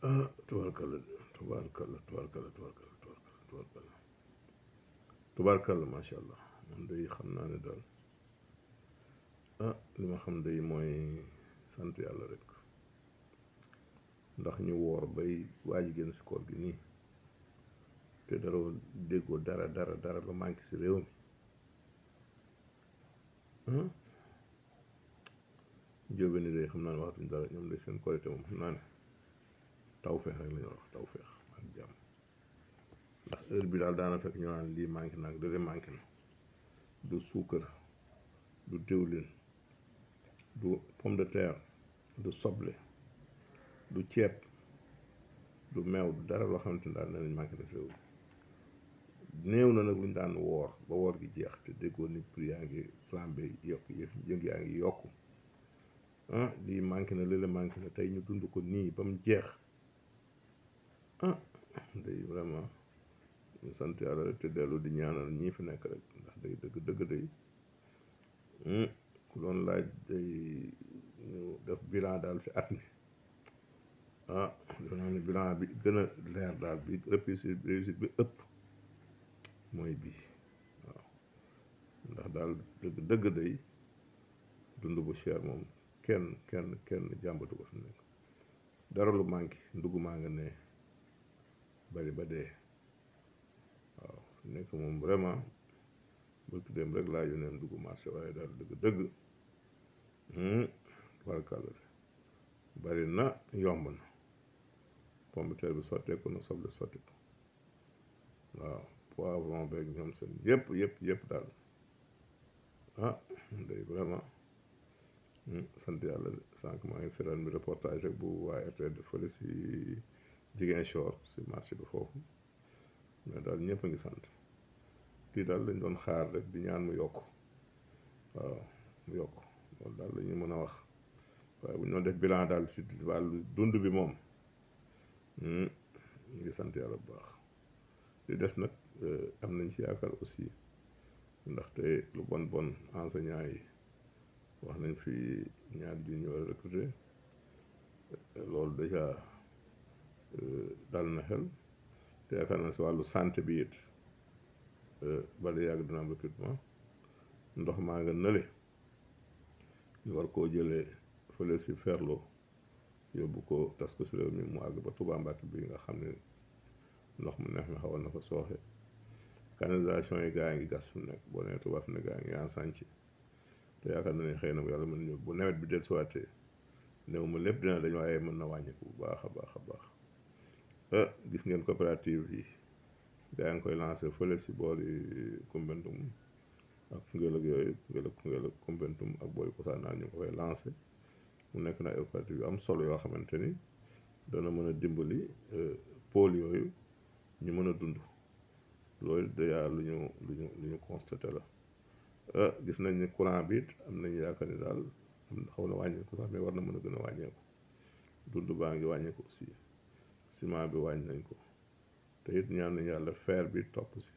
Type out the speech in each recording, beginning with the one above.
ah tubaarkalla tubaarkalla tubaarkalla tubaarkalla tubaarkalla tubaarkalla macha allah man day xam naa ne daal li ma xam day mooy sant yàlla rek ndax ñu woor bay waaj génn si koor gi nii te dara déggoo dara lu manqué si réew mi jóobe ni day xam naa ne waxatuñ dara ñoom day seen korité moom xam naa ne tawfeex rek la ñu wax tawfeex ak jàmm ndax heure bi daal daana fekk ñu naan lii manqué na ak dara manqué na du suukar du diwlin du pomme de terre du soble du ceeb du meew du dara loo xamante ni daal ne nañ manqué na si réew mi néew na nag lu ñu daan woor ba woor gi jeex te déggoo ni prix yaa ngi flambé yokk yëng yaa ngi yokku lii manqué na lële manqué na tey ñu dund ko nii ba mu jeex day vraiment ñu sant yàlla rek te dellu di ñaanal ñii fi nekk rek ndax day dëgg day ku doon laaj day ñu def bilan daal si at mi danaa ne bilan bi gën a leer daal bi réussite bi ëpp mooy bii waaw ndax daal dëgg day dund bu cher moom kenn jàmbatu ko fi nekk dara lu manqué ndugg maa nga ne bari ba dee waaw nekk moom vraiment bëgg dem rek laa yónnee dugg marché waaye daal dëgg barkàlla bari na yomb na pomme de terre bi sotteeku na soble sotteeku waaw poivron beeg ñoom seen yëpp daal day vraiment sant yàlla sànq maa ngi seetaan bi reportage rek bu waa RTD fële si Ziguinchor si marché bi foofu mais daal ñëpp a ngi sant kii daal lañ doon xaar rek di ñaan mu yokk waaw mu yokk loolu daal la ñu mën a wax waaye bu ñu doon def bilan daal si wàllu dund bi moom ñu ngi sant yàlla bu baax li des nag am nañ ci yaakaar aussi ndaxte lu bon enseignant yi wax nañ fi ñaar ji ñu war a recruter loolu déjà dal na xel te yaakaar na si wàllu santé bi it bala yàgg dina am recrutement ndox maa nga nële ñu war koo jëlee fële si Ferlo yóbbu ko tas ko si réew mi mu àgg ba Touba Mbacké bi nga xam ne ndox mu neex mi xawoon na fa sooxe canalisation yi gaa yi ngi gas fi mu nekk boo nee Touba fi ne gaa yi ngi en chantier te yaakaar na ne xëy na yàlla mën nañu bu nawet bi dellusiwaatee néew ma lépp dina dañ waaye mën na wàññiku bu baax a baax gis ngeen coopérative yi gaa yi ngi koy lancé fële si boori Koumpentoum ak Koungheul ak yooyu Koungheul ak Koumpentoum ak boori Kousanaar ñu ngi ko koy lancé mu nekk na ay coopérative yu am solo yoo xamante ni dana mën a dimbali pôle yooyu ñu mën a dund loolu déjà lu ñu constaté la gis nañ ni courant bi it am nañu yaakaar ni daal xaw na wàññeeku sax mais war na mën a gën a wàññeeku dund baa ngi wàññeeku aussi ciment bi wàññi nañ ko te it ñaan nañu yàlla fer bi topp si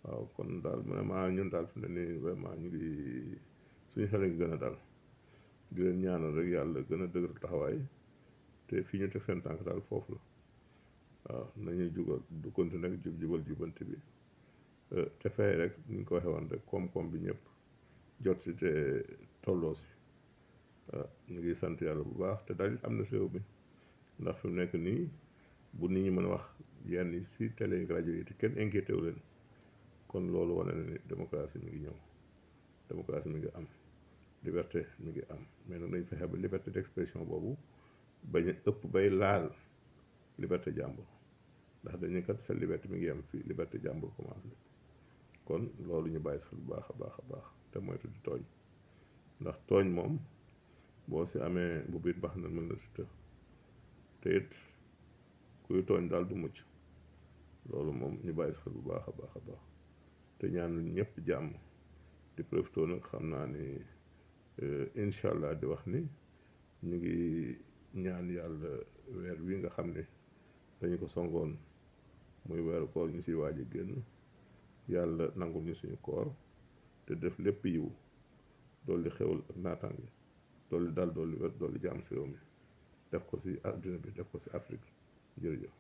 waaw kon daal vraiment ñun daal fi ne nii vraiment ñu ngi suñu xel ngi gën a dal di leen ñaanal rek yàlla gën a dëgër taxawaay te fii ñu teg seen tànk daal foofu la waaw nañuy jugal du continuer rek jubal jubanti bi te fay rek ni ñu ko waxee woon rek koom-koom bi ñëpp jot si te tolloo si ñu ngi sant yàlla bu baax te daal am na si réew mi ndax fi mu nekk nii bu nit ñi mën a wax yenn yi si télé rajo yi te kenn inquiété wu leen kon loolu wane na ni démocratie mi ngi ñëw démocratie mi ngi am liberté mi ngi am mais nag nañ fexe ba liberté d'expression boobu bañ a ëpp bay laal liberté jàmbur ndax dañu kat sa liberté mi ngi am fii liberté jàmbur commencé kon loolu ñu bàyyi xel bu baax a baax te moytu di tooñ ndax tooñ moom boo si amee bu biit baax na mën na si te it kuy tooñ daal du mucc loolu moom ñu bàyyi xel bu baax a baax te ñaan ñëpp jàmm di profité nag xam naa ni incha allah di wax ni ñu ngi ñaan yàlla weer wi nga xam ne dañu ko songoon muy weeru koor ñu siy waaj a génn yàlla nangul ñu suñu koor te def lépp yiw dolli xewal ak naataange dolli dal dolli wér dolli jàmm si réew mi def ko si àddina bi def ko si Afrique jërëjëf.